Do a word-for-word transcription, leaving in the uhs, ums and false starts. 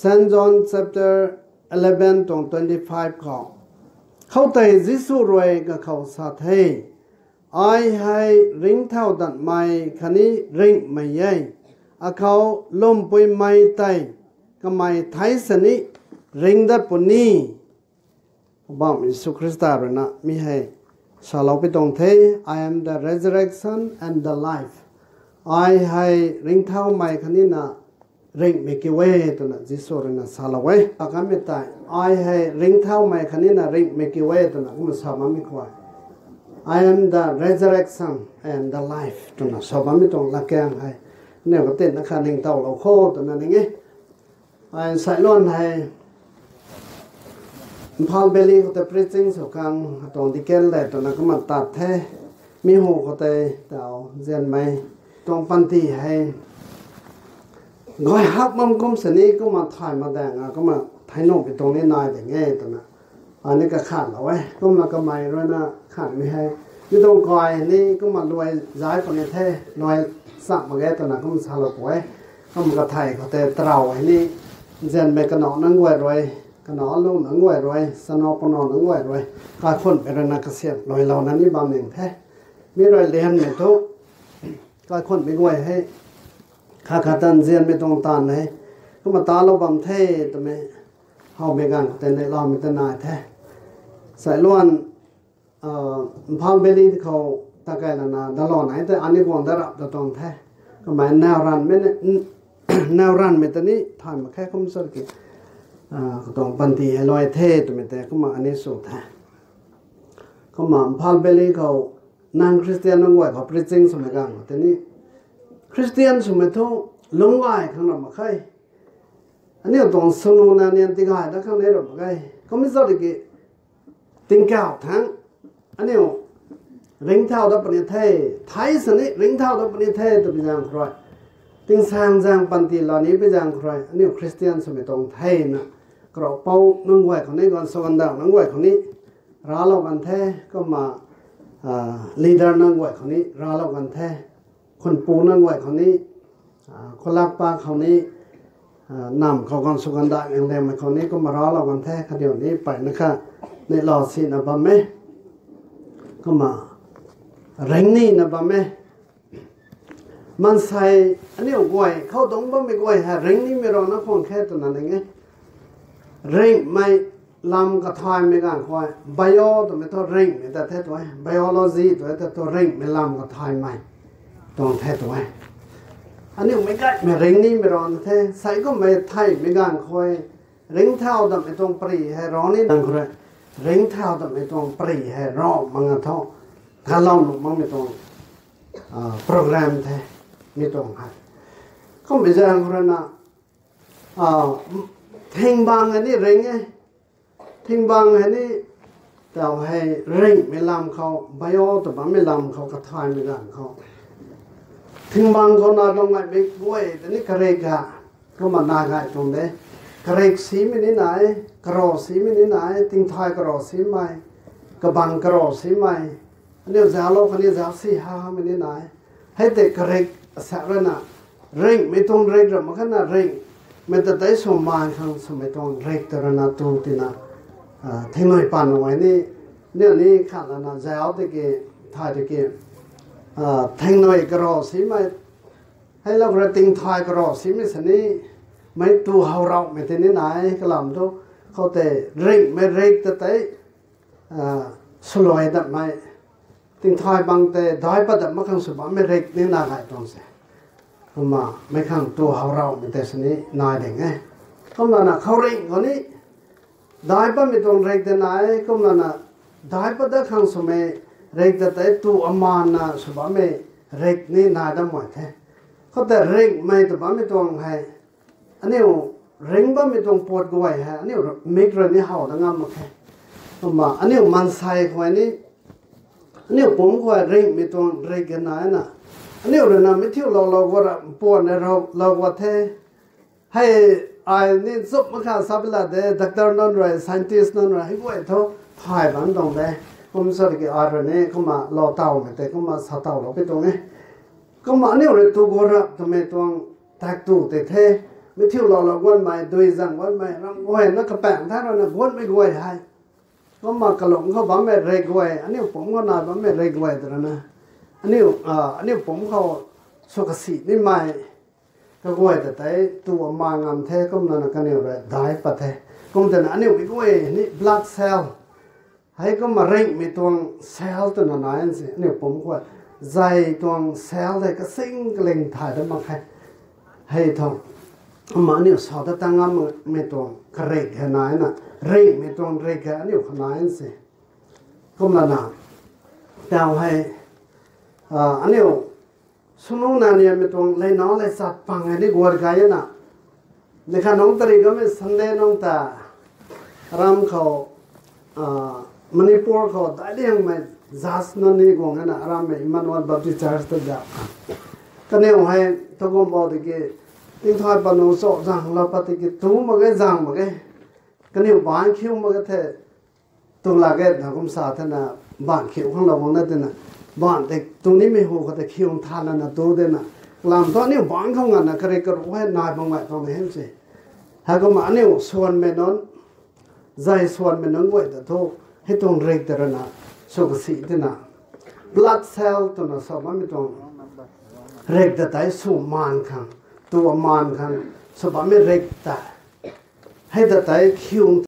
Saint John chapter eleven tuang twenty five khou, khoutei Jisu rui kakhou sa the, "Ai hei ringcthau datmei khatni ringhmei e. Akhou lwmpuimei tei kamei thei sini ringc dat puni." Poubauhmei Jisu Khrista rui na mi hei salou pi tuang the, "I am the resurrection and the life." Ai hei ringcthaumei khatni na ringhmei kiu e twna Jisu rui na salou e. Akanmei tei, "Ai hei ringcthaumei khatni na ringhmei kiu e," twna kumna sa bammei khou, "I am the resurrection and the life," twna sa bammei tuang latkaeng hei aniu katinna kha ningtowlou kho twna ning e. Ai sailuan hei Imphal Valley khou tei preaching sw khang atuang deacon le twna kumna tat the. Mi hu khou tei tau nzianmei tuang panty hei gay hak bam kum sini kumna thay mak daeng a kumna thei nuhmei tuang ni nai ding e twna ani kakhanlou e. Kumna kamei rui na khanmei hei mi tuang kai ni kumna luai zai puni the, luai cham mak ge twna kumna salou pu e. Kumna kathei khou tei tarou hei ni nzianmei kanow nunc guay rui, kanow alu nunc guay rui, chano pano nunc guay rui, kaikhunhmei rui na kasiam luailouna ni bam ning the. Mi rui lianmei thu kaikhunhmei guay hei khat khat ta nzianmei tuang taanv hei kumna talou bam the twmei howmei ganv khou tei neihloumei ta nai the. Sailuan Imphal Valley khou takai lana dalou nai tei ani guang da rap ta tuang the. Kamei nau ranmei ta ni thay mak khe kum sa ki, katuang panty hei luai the twmei tei kumna ani sw the. Kumna Imphal Valley khou non-Christian nunc guay khou preaching swmei ganv khou tei ni Christian swmei thu lungc gay khang ram mak khe. Aniu tuang swnu na nian tigay dat khang ni ram mak ge. Kum sa ki tingkauh thangc aniu ringcthau dat puni the, thei sini ringcthau dat puni the twpui zaeng khou rui, tingsaengzaeng panty laa nipui zaeng khou rui aniu Christian swmei tuang thena, karaupou nunc guay khou ni, gaanvsaekc gaanvdauh nunc guay khou ni raclou kan the. Kumna leader nunc guay khou ni raclou kan the. Khunpu nunc guay khou ni, khulakpa khou ni, namv khou gaanvsaekc gaanvdauh nang lemei khou ni kumna raclou kan the. Khatni ni mpeyna kha neihlou sina bam e. Kumna ringc nina bam e. Maansei aniu guay khou dungc bammei guay hei ringc nimei rana khwan khe twna ning e. Ringhmei lam kathaymei ganv khou bio twmei thu ringhmei ta the tu e, biology tu e, ta thu ringhmei lam kathaymei tuang the tu e. Aniu meic gaymei ringc nimei rana the, sei kummei theimei ganv khou ringcthau datmei tuang pary hei rav ni nang khou rui, ringcthau datmei tuang pary hei rav mak nga thu, kalou nuh makmei tuang program the, mi tuang hei. Kummei zaeng khou rui na, thing bang hei ni ringc e, thing bang hei ni tau hei ringhmei lam khou, bio tw bammei lam khou, kathaymei ganv khou, thing bang khou na lung gaymei guay ta ni karik ga, kumna na gay tuang de. Karik simei ni nai, karav simei ni nai, tingthay karav simei, kabang karav simei, aniu zauclou khatni zauc si hamei ni nai. Hei tei karik asaekc rui na, ringhmei tuang rik ram mak khe na, ringhmei ta tei swmaan khang swmei tuang rik ta rui na tu tina, thingnui pan nunc ni, aniu ni khat lana zauc tiki, thay tiki, thingnui karav simei, heilou khou rui tingthay karav simei sini, meic tu how rawmei tei ni nai, kalam thu, khoutei ringhmei rik ta tei swluai datmei, tingthay bang tei daic pat dat mak khang sw bammei rik ni na gay tuang se. Kumna meic khang tu how rawmei tei sini nai ding e. Kumlana khouringh khou ni daic patmei tuang rik tei nai, kumlana daic pat dat khang swmei rik ta tei tu amanna sw bammei rik ni nai dat mak the. Khoutei ringhmei tw bammei tuang hei, aniu ringc bammei tuang pat guay hei aniu mik rui ni how dat ngam mak khe. Kumna aniu maansei khou ni, aniu pumc khou ringhmei tuang rik ka nai na, aniu rui na mi thiu lou lou gua ra, mpuan rui lou gua the. Hei, ai ni nchumh mak kha sa pila de, doctor nunc rui, scientist nunc rui hei guay thu thay bam tuang de. Kum sa ki ai rui ni kumna lou tawmei tei kumna sa tawlou pi tuang e. Kumna aniu rui tu gua rap twmei tuang tak tu tei the. Mi thiu lou lou guanmei, dui zang guanmei, ram guayna kapaeng the rana guanmei guay hei. Kumna kalung khou bammei rey guay, aniu pumc khou nai bammei rey guay tw rana. Aniu, ah, aniu pumc khou sw kasi nimei kaguay ta tei tu ama ngam the, kumna na kaniw rui dai pat the. Kum twna aniu mi guay ni blood cell. Hei kumna ringhmei tuang cell twna nai se, aniu pumc khou. Zei tuang cell hei kasing kaling thay dat mak khe. Hei thu. Kumna aniu sa ta tang ngammei tuang karik hei nai na. Ringhmei tuang rik hei aniu khou nai se. Kumna na. Tau hei, ah, aniu swnu na niamei tuang leina le chat pang hei ni guat gay na. Ni kha nung tari kamei Sunday nung ta ram khou, ah, Manipur khou dai liangmei judge nunc ni guang na arammei Emmanuel Baptist Church ta zauc kha. Kaniw hei tagum bou tiki, tingthay panu cho zang lou pat tiki, tu mak ge zang mak ge. Kaniw baan khiu mak ge the, tu lak ge na kum sa thena, baan khiu khang lou guang na twna, baan tei tu nimei hu khou tei khiu than lana tu dena. Lam thu aniu baan khou nganvna kari karu hei nai bang mei tuang hei se. Heikumna aniu swanmei nunc, zei swanmei nunc guay ta thu, hei tuang rik ta rana, sw kasi tina. Blood cell twna sa bammei tuang rik ta tei sw maan khang, tu maan khang, sw bammei rik ta. Hei ta tei khiu